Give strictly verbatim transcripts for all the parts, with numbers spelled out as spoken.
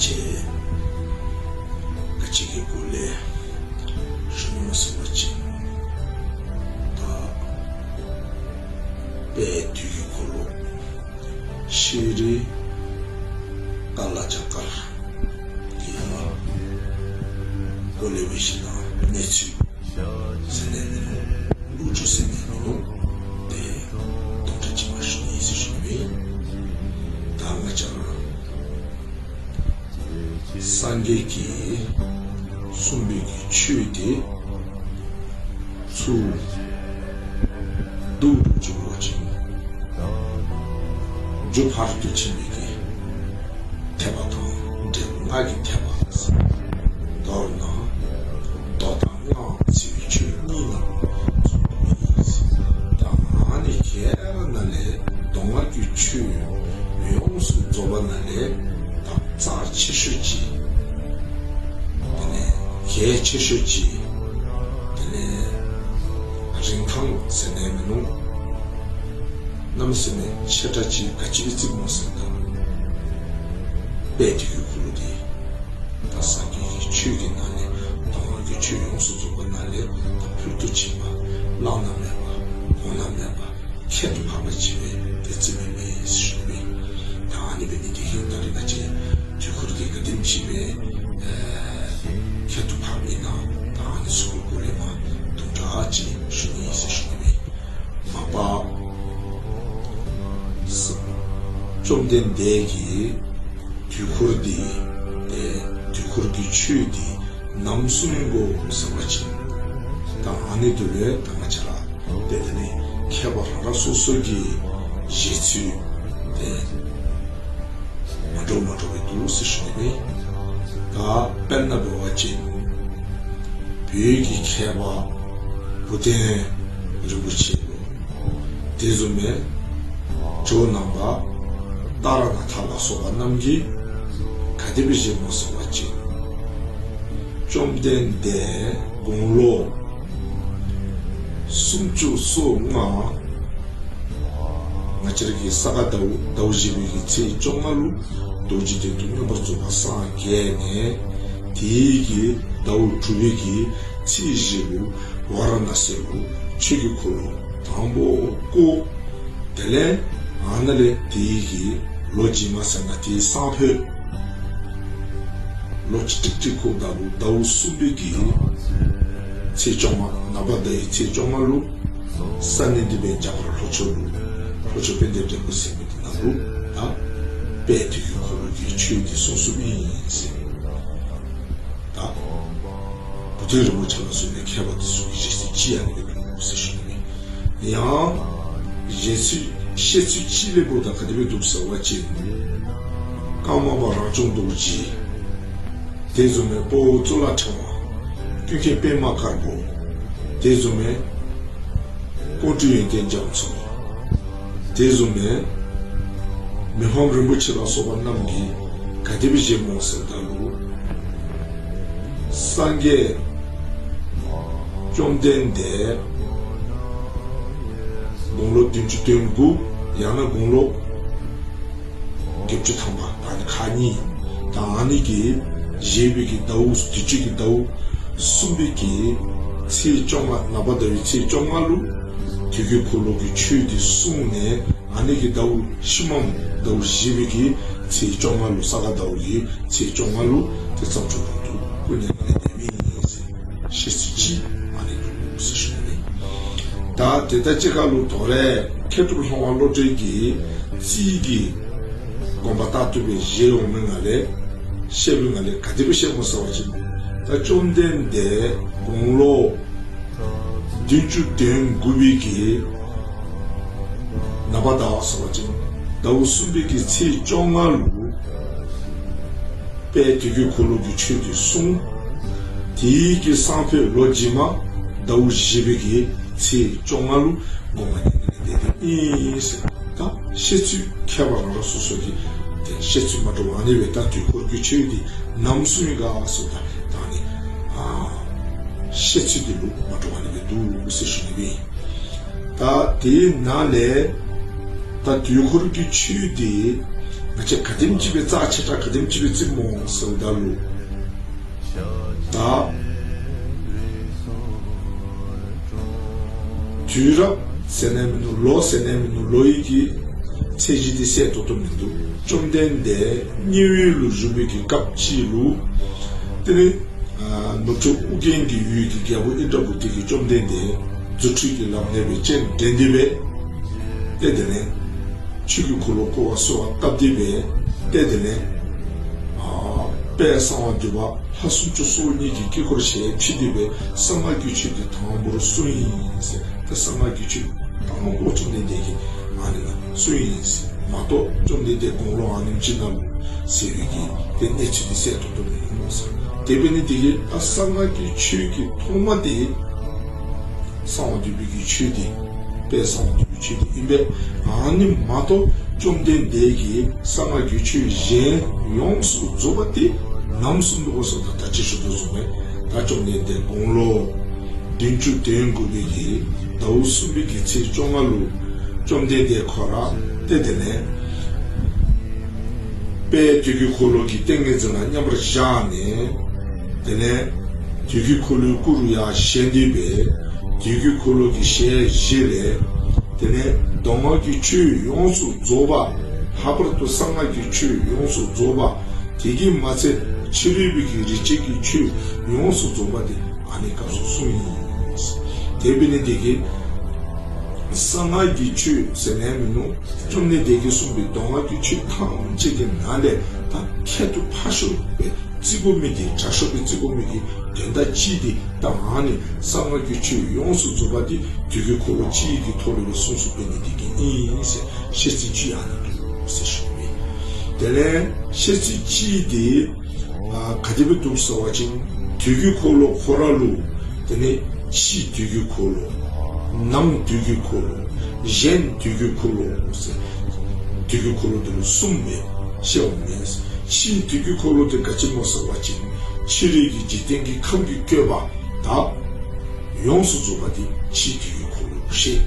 ཁྱེད་ག་ཅི་གི་སྐོར་ལས་ཞུ་ནི་སྨོ་ཟེར་བ་ཅིན་ད་དཔལ་དུས་ཀྱི་འཁོར་ལོ་ཤེས་རིག་ཀ་ལ་རྒྱ་གར་གྱི་སྐོར་ལས་འབད་ཞིནམ་ལས་གནས་ཚུལ་ཟེར་ནི་མིན་ནུག། ལོ་རྒྱུས་ཟེར་ནི་མིན་ནུག། ཏེ་དུམ་གྲ་ཅིག་མ་ཞུ་ནི་ཟེར་ཞུ་ནི་ཨིན། ད་ང་བཅས་ར་སངས་རྒྱས་ཀྱིས་གསུངས་པའི་གི་ཆོས་དེ་ཚུར་བསྡུ་བསྡུ་བ་ཅིན་རྒྱུ་ཕར་ཕྱིན་པའི་གི་ཐེག་པ་དང་འབྲས་བུ་ལྔ་གི་ཐེག་པ། མདོར་ན་མདོ་དང་སྔགས་ཟེར་བའི་ཆོས་གཉིས་ནང་ཚུད་པ་ཨིན། ད་ཨ་ནི་ག་ར་ནང་ལས་མདོ་སྔགས་ཀྱི་ཆོས་ཡོངས་སུ་རྫོགས་པ་ནང་ལས་ད་རྩ་ཆེ་ཤོས་ཅིག། དེ་ལས་གལ་ཆེ་ཤོས་ཅིག། དེ་ལས་རིན་ཐང་ཟེར་ནི་མིན་ནུག། གནམ་མེད་ས་མེད་ཆེ་དྲགས་ཅིག་ག་ཅི་སྦེ་བརྩིཝ་སྨོ་ཟེར་བ་ཅིན་དཔལ་དུས་ཀྱི་འཁོར་ལོ་འདི་ད་སངས་རྒྱས་ཀྱི་ཆོས་ཀྱི་ནང་ལས་མདོ་སྔགས་ཀྱི་ཆོས་ཡོངས་སུ་རྫོགས་པ་ནང་ལས་ད་ཕུལ་དུ་ཕྱིན་པ། བླ་ན་མེད་པ། གོང་ན་མེད་པ། ཁྱད་དུ་འཕགས་པ་ཅིག་སྦེ་ཏེ་བརྩི་མི་མེད་ཟེར་ཞུ་ནི་ཨིན། ད་ཨ་ནི་འབད་ནི་དེ་གིས་ད་རེས་ང་བཅས་དུས་འཁོར་འདི་ག་དེམ་ཅིག་སྦེ་ཨེ་ཁྱད་དུ་འཕགས་མི་ཨིན་ན་ད་ཨ་ནི་ཚུ་གི་སྐོར་ལས་མར་དུམ་གྲ་ཅིག་ཞུ་ནི་ཨིན་ཟེར་ཞུ་ནི་ཨིན། མ་པ་བཅོམ་ལྡན་འདས་ཀྱིས་དུས་འཁོར་འདི་ཏེ་དུས་འཁོར་གྱི་ཆོས་འདི་ནམ་གསུངས་ཡི་གོ་ཟེར་བ་ཅིན་ད་ཨ་ནི་འདི་ལུ་ད་ང་བཅས་ར་ཏེ་དེ་ནི་མཁས་པ་རང་རང་སོ་སོ་གི་བཞེད་ཚུལ་ཏེ་མ་འདྲཝ་མ་འདྲཝ་སྦེ་འདུག་ཟེར་ཞུ་ནི་ཨིན། ད་དཔེར་ན་འབད་བ་ཅིན་བོད་ཀྱི་མཁས་པ་བུ་སྟོན་རིན་པོ་ཆེ་ལུ། དེ་བཟུམ་སྦེ་ཇོ་ནང་པ་ཏཱ་ར་ནཱ་ཐ་ལ་སོགས་པ་རྣམས་ཀྱིས་ག་དེ་སྦེ་བཞེད་སྨོ་ཟེར་བ་ཅིན་བཅོམ་ལྡན་འདས་དགུང་ལོ་སུམ་ཅུ་སོ་ལྔ། ང་བཅས་ར་གི་ས་ག་ཟླཝ་ཟླཝ་བཞི་པའི་གི་ཚེས་བཅོ་ལྔ་ལུ་རྡོ་རྗེ་གདན་དུ་མངོན་པར་རྫོགས་པར་སངས་རྒྱས་ནས། དེའི་གི་ཟླཝ་དྲུག་པའི་གི་ཚེས་བཞི་ལུ་ཝཱ་ར་ཎཱ་སི་ལུ་ཆོས་ཀྱི་འཁོར་ལོ་དང་པོ་བསྐོར། དེ་ལས་ཨ་ནཱ་ལས་དེའི་གི་ལོ་རྗེས་མ་ཟེར་ན་དེའི་སང་ཕོད་ལོ་གཅིག་ཏིག་ཏིག་འཁོརཝ་ད་ལུ་ཟླཝ་གསུམ་པའི་གི་ཚེས་བཅོ་ལྔ་ནག་པ་ཟླ་བའི་ཚེས་བཅོ་ལྔ་ལུ་ས་གནས་འདི་སྦེ་རྒྱ་གར་ལྷོ་ཕྱོགས་ལུ་ལྷོ་ཕྱོགས་དཔལ་ལྡན་འབྲས་སྤུངས་ཟེར་མི་འདི་ནང་ལུ་ད་དཔལ་དུས་ཀྱི་འཁོར་ལོ་གི་ཆོས་འདི་གསུངས་གསུངསམ་ཨིན་ཟེར། ད་བུ་སྟོན་རིན་པོ་ཆེ་ལ་སོགས་པའི་མཁས་པ་འདི་ཚུ་གི་བཞེད་ཚུལ་ཅིག་ཨ་ནི་སྦེ་འདུག་ཟེར་ཞུ་ནི་ཨིན། ཡང་བཞེད་ཚུལ་བཤད་ཚུལ་ཅིག་ལས་འབདཝ་ད་ག་དེ་སྦེ་འདུག་ཟེར་བ་ཅིན་ཀརྨ་པ་རང་བྱུང་རྡོ་རྗེ། དེ་བཟུམ་སྦེ་དཔའ་བོ་གཙུག་ལག་ཕྲེང་བ། ཀུན་མཁྱེན་པདྨ་དཀར་པོ། དེ་བཟུམ་སྦེ་ཀོང་སྤྲུལ་ཡོན་ཏན་རྒྱ་མཚོ། དེ་བཟུམ་སྦེ་མི་ཕམ་རིན་པོ་ཆེ་ལ་སོགས་པ་རྣམས་ཀྱིས་ག་དེ་སྦེ་བཞེད་སྨོ་ཟེརཝ་ད་ལུ་སངས་རྒྱས་བཅོམ་ལྡན་འདས་དགུང་ལོ་བདུན་ཅུ་དོན་དགུ། ཡང་ན་དགུང་ལོ་བརྒྱད་ཅུ་ཐམ་པ། ད་ཨ་ནི་ཁག་གཉིས། ད་ཨ་ནི་གི་བཞེས་པའི་གི་ཟླཝ་དུས་ཅི་གི་ཟླཝ་གསུམ་པའི་གི་ཚེས་བཅོ་ལྔ་ནག་པ་ཟླ་བའི་ཚེས་བཅོ་ལྔ་ལུ་དུས་ཀྱི་འཁོར་ལོ་གི་ཆོས་འདི་གསུངས་ནས། ཨ་ནི་གི་ཟླཝ་ཕྱི་མ་ཟླཝ་བཞི་པའི་གི་ཚེས་བཅོ་ལྔ་ལུ་ས་ག་ཟླཝ་གི་ཚེས་བཅོ་ལྔ་ལུ་ཏེ་བརྩམས་ཆོས་ཁང་དུ་སྐུ་མྱ་ངན་ལས་འདས་མི་ཨིན་ཟེར། བཤད་ཚུལ་ཅིག་ཨ་ནི་འདུག་ཟེར་ཞུ་ནི་ཨིན། ད་དེ་དང་གཅིག་ཁར་ལུ་དོ་རུང་མཁས་གྲུབ་ལྷ་དབང་བློ་གྲོས་ཀྱིས་རྩིས་ཀྱི་དགོངས་པ་ལྟར་དུ་སྦེ་བཞེད་འོང་མི་ནང་ལས་བཤད་པའི་ནང་ལས་ག་དེ་སྦེ་བཤད་སྨོ་ཟེར་བ་ཅིན་ད་བཅོམ་ལྡན་འདས་དགུང་ལོ་བདུན་ཅུ་དོན་དགུ་པའི་གི་ནག་པ་ཟླ་བ་ཟེར་བ་ཅིན་ཟླཝ་གསུམ་པའི་གི་ཚེས་བཅོ་ལྔ་ལུ་དཔལ་དུས་ཀྱི་འཁོར་ལོ་གི་ཆོས་འདི་གསུངས། དེའི་གི་སང་ཕོད་ལོ་རྗེས་མ་ཟླཝ་བཞི་པའི་གི་ཚེས་བཅོ་ལྔ་ལུ་དགོངས་པ་མྱ་ངན་ལས་འདས་ཏེ་ཨིན་ཟེར། ད་བཤད་ཚུལ་མཁས་པ་རང་རང་སོ་སོ་གི་ཏེ་བཤད་ཚུལ་མ་འདྲཝ་ཨ་ནི་སྦེ་ད་དུས་འཁོར་གྱི་ཆོས་འདི་ནམ་གསུངས་ཡི་ག་ཟེརཝ་ད་ད་ཨ་ནི་ཨ་བཤད་ཚུལ་འདི་ལུ་མ་འདྲཝ་ཨ་ནི་སྦེ་འདུག་ཟེར་ཞུ་ནི་ཨིན། ད་དེ་ནང་ལས་ ད་དུས་འཁོར་གྱི་ཆོས་དེ་ང་བཅས་ག་དེམ་ཅིག་སྦེ་རྩ་ཆེ་དྲགས་ག་དེམ་ཅིག་སྦེ་བརྩིཝ་སྨོ་ཟེརཝ་ད་ལུ། ད་དུས་རབས་ཟེར་ནི་མིན་ནུག། ལོ་ཟེར་ནི་མིན་ནུག། ལོ་ཡི་གི་ཚད་གཞི་དེ་གསལ་ཏོག་ཏོ་མིན་འདུག། བཅོམ་ལྡན་འདས་མཉན་ཡོད་ལུ་བཞུགས་པའི་གི་སྐབས་ཅིག་ལུ། དེ་ནི་ཨ་ནུབ་ཕྱོགས་ཨུ་རྒྱན་གྱི་ཡུལ་གྱི་རྒྱལ་པོ་ཨིནྡྲ་བྷུ་ཏི་གིས་བཅོམ་ལྡན་འདས་རྫུ་འཕྲུལ་གྱི་ལམ་ནས་སྦེ་སྤྱན་འདྲེན་ཏེ་སྦེ། ཏེ་དེ་ལས་ཆོས་ཀྱི་འཁོར་ལོ་བསྐོར་བ་གསོལ་བ་བཏབ་སྟེ་སྦེ། ཏེ་དེ་ལས་ཨ་དཔལ་གསང་བ་འདུས་པ་ལྷ་སུམ་ཅུ་སོ་གཉིས་ཀྱི་དཀྱིལ་འཁོར་ཞལ་ཕྱེ་སྟེ་སྦེ་གསང་སྔགས་ཀྱི་ཆོས་དེ་དང་པོར་གསུངས་ཡི་ཟེར། ཏེ་གསང་སྔགས་ཀྱི་ཆོས་དང་པོ་བཅོམ་ལྡན་འདས་ཀྱིས་ཨ་ནི་ནང་གསུངས་ཡི་ཟེར་མ་གཏོགས། བཅོམ་ལྡན་འདས་དགུང་ལོ་ཨ་ནེམ་ཅིག་ནང་ལུ་ཟེར་བའི་གི་ཏེ་གནས་ཚུལ་དེ་གསལ་ཏོག་ཏོ་སྦེ་ཨིན་ནོ་ཟེར། དེ་འབད་ནི་དེ་གིས་ད་གསང་སྔགས་ཀྱི་ཆོས་ཀྱི་ཐོག་མ་དེ་གསང་བ་འདུས་པའི་གི་ཆོས་དེ། དཔལ་གསང་བ་འདུས་པའི་ཆོས་དེ་ཨིན་པས། ཨ་ནི་མ་གཏོགས་བཅོམ་ལྡན་འདས་ཀྱིས་གསང་སྔགས་ཀྱི་ཆོས་གཞན་ཡོངས་སུ་རྫོགས་པ་དེ་ནམ་གསུངས་འདུག་གོ་ཟེརཝ་ད་ད་ཅི་ཞུ་དོ་བཟུམ་སྦེ་ད་བཅོམ་ལྡན་འདས་དགུང་ལོ་བདུན་ཅུ་དོན་དགུ་པའི་གི་ཟླཝ་གསུམ་པའི་གི་ཚེས་བཅོ་ལྔ་ལུ་བཅོམ་ལྡན་འདས་ཁོ་ར་ཏེ་དེ་ལས་དཔལ་དུས་ཀྱི་འཁོར་ལོ་གི་ཏིང་ངེ་འཛིན་ལ་མཉམ་པར་བཞག་ནས། དེ་ལས་དུས་ཀྱི་འཁོར་ལོའི་སྐུ་རུ་ཡར་བཞེངས་ཏེ་སྦེ་དུས་ཀྱི་འཁོར་ལོ་གི་ཞལ་བཞི་ལས། དེ་ལས་མདོ་སྔགས་ཀྱི་ཆོས་ཡོངས་སུ་རྫོགས་པ། ལྷག་པར་དུ་གསང་སྔགས་ཀྱི་ཆོས་ཡོངས་སུ་རྫོགས་པ། དེ་གིས་མ་ཚད་ཕྱི་རོལ་པའི་གི་རིག་བྱེད་ཀྱི་ཆོས་ཡོངས་སུ་རྫོགས་པ་དེ་ཨ་ནི་སྐབས་སུ་གསུངས་ཡི། དེ་འབད་ནི་དེ་གིས་གསང་སྔགས་ཀྱི་ཆོས་ཟེར་ནི་མིན་ནུག། བཅོམ་ལྡན་འདས་ཀྱིས་གསུངས་པའི་མདོ་སྔགས་ཀྱི་ཆོས་ཐམས་ཅད་ཀྱི་ནང་ལས་ད་ཁྱད་དུ་འཕགས་ཤོས་སྦེ་བརྩི་དགོ་མི་དེ། དྲག་ཤོས་སྦེ་བརྩི་དགོ་མི་གི་དོན་དག་ཅིག་དེ་ད་ཨ་ནི་གསང་སྔགས་ཀྱི་ཆོས་ཡོངས་སུ་རྫོགས་པ་དེ་དུས་ཀྱི་འཁོར་ལོ་གཅིག་གི་ཐོག་ལས་སྦེ་གསུངས་གསུངསམ་འབད་ནི་དེ་གིས་ཨིན་ཟེར་བཤད་ཚུལ་ཅིག་ཨ་ནི་འདུག་ཟེར་ཞུ་ནི། དེ་ལས་བཤད་ཚུལ་ཅིག་དེ་ཨ་ག་དེ་སྦེ་འདུག་ཟེར་བ་ཅིན་དུས་ཀྱི་འཁོར་ལོ་ཁོ་ར་ལུ་དེ་ནི་ཕྱིའི་དུས་ཀྱི་འཁོར་ལོ། ནང་དུས་ཀྱི་འཁོར་ལོ། གཞན་དུས་ཀྱི་འཁོར་ལོ་ཟེར། དུས་ཀྱི་འཁོར་ལོ་དེ་ལུ་གསུམ་སྦེ་བཤདཔ་མས། ཕྱིའི་དུས་ཀྱི་འཁོར་ལོ་དེ་ག་ཅི་སྨོ་ཟེར་བ་ཅིན་ཕྱི་རོལ་གྱི་འཇིག་རྟེན་གྱི་ཁམས་ཀྱི་བཀོད་པ་དག་ཡོངས་སུ་རྫོགས་པ་དེ་ཕྱིའི་དུས་ཀྱི་འཁོར་ལོ་ལུ་བཤད།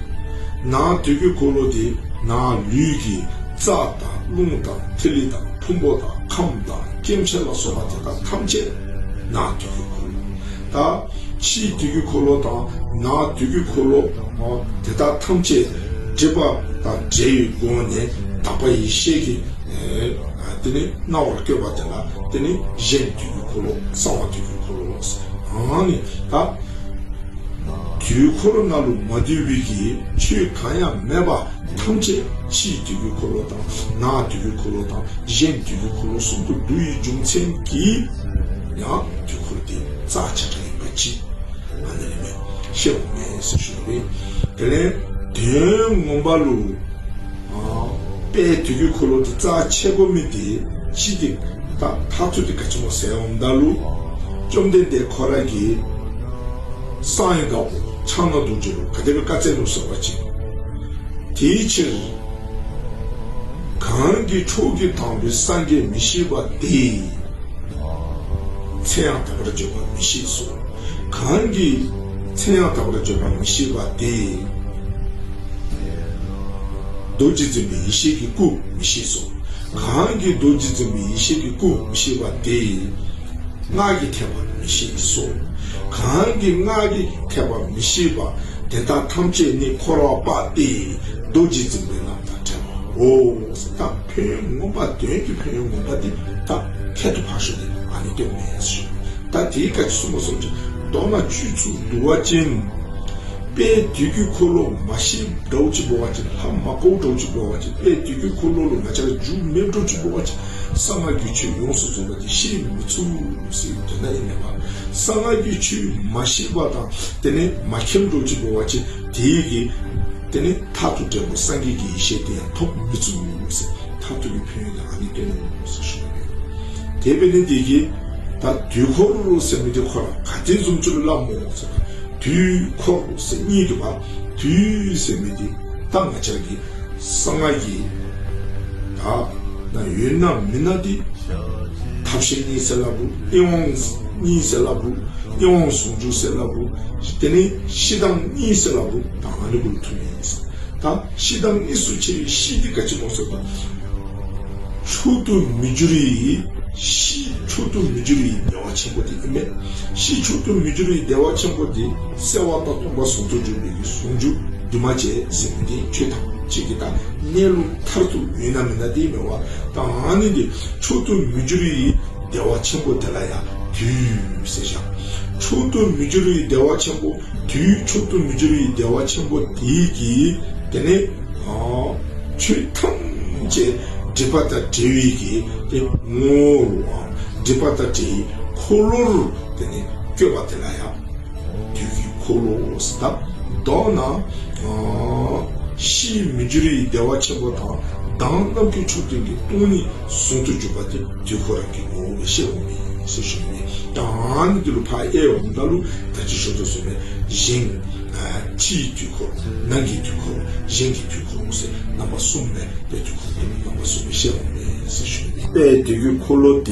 ནང་དུས་ཀྱི་འཁོར་ལོ་དེ་ནང་ལུས་ཀྱི་རྩ་དང་རླུང་དང་ཐིག་ལེ་དང་ཕུང་པོ་དང་ཁམས་དང་སྐྱེ་མཆེད་ལ་སོགས་པ་དེ་དག་ཐམས་ཅད་ནང་དུས་ཀྱི་འཁོར་ལོ། ད་ཕྱིའི་དུས་ཀྱི་འཁོར་ལོ་དང་ནང་དུས་ཀྱི་འཁོར་ལོ་དེ་དག་ཐམས་ཅད་སྒྲིབ་པ་དང་བྲལ་བའི་སྒོ་ནས་དག་པ་ཡེ་ཤེས་ཀྱི་ཨེ་དེ་ནི་སྣང་བར་བཀོད་པ་དེ་ལ་དེ་ནི་གཞན་དུས་ཀྱི་འཁོར་ལོ། གསང་བ་དུས་ཀྱི་འཁོར་ལོ། ཨ་ནི་ད་དུས་འཁོར་ནང་ལུ་མ་འདུས་པའི་གི་ཆོས་གང་ཡང་མེད་པ་ཐམས་ཅད་ཕྱིའི་དུས་ཀྱི་འཁོར་ལོ་དང་ནང་དུས་ཀྱི་འཁོར་ལོ་དང་གཞན་དུས་ཀྱི་འཁོར་ལོ་གསུམ་དུ་འདུ་བའི་རྒྱུ་མཚན་གྱིས་ཡང་དུས་འཁོར་དེ་རྩ་ཆེ་དྲགས་ཨིན་པ་ཅིག་ཨ་ནི་ལས་མས་ཤེས་པ་མེད་ཟེར་ཞུ་རེ། དེ་ལས་དོན་ངོ་མ་ལུ་ཨ་དཔལ་དུས་ཀྱི་འཁོར་ལོ་དེ་རྩ་ཆེ་དགོ་མི་དེ་ཅིག་དེ་ད་མཐར་ཐུག་དེ་ག་ཅི་སྨོ་ཟེར་འོངམ་ད་ལུ་བཅོམ་ལྡན་འདས་ཁོ་ར་གིས་གསང་བའི་བདག་པོ་ཕྱག་ན་རྡོ་རྗེ་ལུ་ག་དེ་སྦེ་བཀའ་སྩལ་ནུག་ཟེར་བ་ཅིན། དེའི་ཕྱིར་གང་གིས་ཕྱོགས་ཀྱི་དང་པོའི་སངས་རྒྱས་མི་ཤེས་པ་དེས། མཚན་ཡང་དག་པར་བརྗོད་པ་མི་ཤེས་སོ། གང་གིས་མཚན་ཡང་དག་པར་བརྗོད་པ་མི་ཤེས་པ་དེས། རྡོ་རྗེ་འཛིན་པའི་ཡེ་ཤེས་ཀྱི་སྐུ་མི་ཤེས་སོ། གང་གིས་རྡོ་རྗེ་འཛིན་པའི་ཡེ་ཤེས་ཀྱི་སྐུ་མི་ཤེས་པ་དེས། སྔགས་ཀྱི་ཐེག་པ་མི་ཤེས་སོ། གང་གིས་སྔགས་ཀྱི་ཐེག་པ་མི་ཤེས་པ་དེ་དག་ཐམས་ཅད་ནི་འཁོར་བ་པ་སྟེ། རྡོ་རྗེ་འཛིན་པའི་ལམ་དང་བྲལ་བའོ། ད་ཕན་ཡོན་ངོ་མ་དོན་གྱི་ཕན་ཡོན་ངོ་མ་དེ་ད་ཁྱད་དུ་འཕགས་ཤོས་དེ་ཨ་ནི་སྟོནམ་མས་ཟེར་ཞུ། ད་དེ་ག་ཅི་སྨོ་ཟེར་བ་ཅིན་མདོར་ན་བཅུད་ཚུ་བསྡུ་བ་ཅིན། དཔལ་དུས་ཀྱི་འཁོར་ལོ་མ་ཤེསཔ་འདྲཝ་ཅིག་འབད་བ་ཅིན་ཧ་མ་གོཝ་འདྲཝ་ཅིག་འབད་བ་ཅིན་དཔལ་དུས་ཀྱི་འཁོར་ལོ་ལུ་ང་བཅས་ར་འཇུག་མེདཔ་འདྲཝ་ཅིག་འབད་བ་ཅིན་གསང་སྔགས་ཀྱི་ཆོས་ཡོངས་སུ་རྫོགས་པ་དེ་ཤེས་མི་ཚུགས་ཟེར་དོན་དག་ཨིན་མས་པ། གསང་སྔགས་ཀྱི་ཆོས་མ་ཤེས་པ་དང་དེ་ནི་མ་མཁྱེནམ་འདྲཝ་ཅིག་འབད་བ་ཅིན་དེ་གིས་དེ་ནི་མཐར་ཐུག་འབྲས་བུ་སངས་རྒྱས་ཀྱི་ཡེ་ཤེས་དེ་ཡང་ཐོབ་མི་ཚུགས་ཟེར། མཐར་ཐུག་གི་ཕན་ཡོན་དེ་ཨ་ནི་སྟོནམ་མས་ཟེར་ཞུ་ནི། དེ་འབད་ནི་དེ་གིས་ད་དུས་འཁོར་ཟེར་མི་དེ་ཁོ་ར་ག་དེ་བཟུམ་ཅིག་ལུ་སླབ་སྨོ་ཟེར་ན། དུས་འཁོར་ཟེར་གཉིས་འདུག་པ། དུས་ཟེར་མི་དེ་ད་ང་བཅས་ཀྱི་གསང་སྔགས་ཀྱི་ད་ན་ཡོད་ན་མེད་ན་དེ་ཐབས་ཤེས་གཉིས་ཟེར་སླབ་རུང་ཨེ་དབང་གཉིས་ཟེར་སླབ་རུང་ཨེ་དབང་ཟུང་འཇུག་ཟེར་སླབ་རུང་དེ་ནི་གཞི་གདངས་གཉིས་ཟེར་སླབ་རུང་ད་ཨ་ནི་གུ་ལུ་ཐུག་ནི་ཨིན། ད་ཤི་དང་གཉིས་སུ་ཕྱེ་བའི་ཤི་འདི་ག་ཅི་སྨོ་ཟེར་བ་ཅིན་མཆོག་ཏུ་མི་འགྱུར་བའི་ཤི་མཆོག་ཏུ་མི་འགྱུར་བའི་བདེ་བ་ཆེན་པོ་འདི་ཨིན་མས། ཤི་མཆོག་ཏུ་མི་འགྱུར་བའི་བདེ་བ་ཆེན་པོ་འདི་གསལ་བ་དང་སྟོང་པ་ཟུང་དུ་འཇུག་པའི་གི་ཟུང་འཇུག་འདུས་མ་བྱས་ཟེར་མི་འདི་ཆོས་ཐམས་ཅད་ཀྱི་ད་གནས་ལུགས་མཐར་ཐུག་ཡོད་ན་མེད་ན་འདི་མེད་པ། ད་ཨ་ནི་འདི་མཆོག་ཏུ་མི་འགྱུར་བའི་བདེ་བ་ཆེན་པོ་དེ་ལ་ཡང་དུས་ཟེར་བཞག། མཆོག་ཏུ་མི་འགྱུར་བའི་བདེ་བ་ཆེན་པོ་དུས་མཆོག་ཏུ་མི་འགྱུར་བའི་བདེ་བ་ཆེན་པོ་དེ་གིས་དེ་ནི་ཨ་ཆོས་ཐམས་ཅད་སྒྲིབ་པ་དང་བྲལ་བའི་གི་དེ་ངོ་བོ་ལུ་ཨ་སྒྲིབ་པ་དང་བྲལ་བའི་འཁོར་ལོ་རུ་དེ་ནི་བཀོད་པ་དེ་ལ་ཡང་དུས་ཀྱི་འཁོར་ལོ་ཟེར། ད་མདོར་ན་ཨ་ཤི་མི་འགྱུར་བའི་བདེ་བ་ཆེན་པོ་དང་མདང་རྣམ་ཀུན་མཆོག་ལྡན་གྱི་སྟོང་ཉིད་ཟུང་དུ་འཇུག་པ་དེ་དུས་འཁོར་རང་གི་ངོ་བོ་སྦེ་ཤེས་འོང་མས་ཟེར་ཞུ་ནི། ད་ཨ་ནི་འདི་ལུ་ཕར་ཨེ་འོངམ་ད་ལུ་ད་ཅི་ཞུ་དོ་བཟུམ་སྦེ་གཞན་ཨ་ཕྱིའི་དུས་འཁོར་ནང་གི་དུས་འཁོར་གཞན་གྱི་དུས་འཁོར་ཟེར་རྣམ་པ་གསུམ་སྦེ་དེ་དུས་འཁོར་འདི་རྣམ་པ་གསུམ་སྦེ་ཤེས་འོང་མས་ཟེར་ཞུ་ནི། དཔལ་དུས་ཀྱི་འཁོར་ལོ་འདི་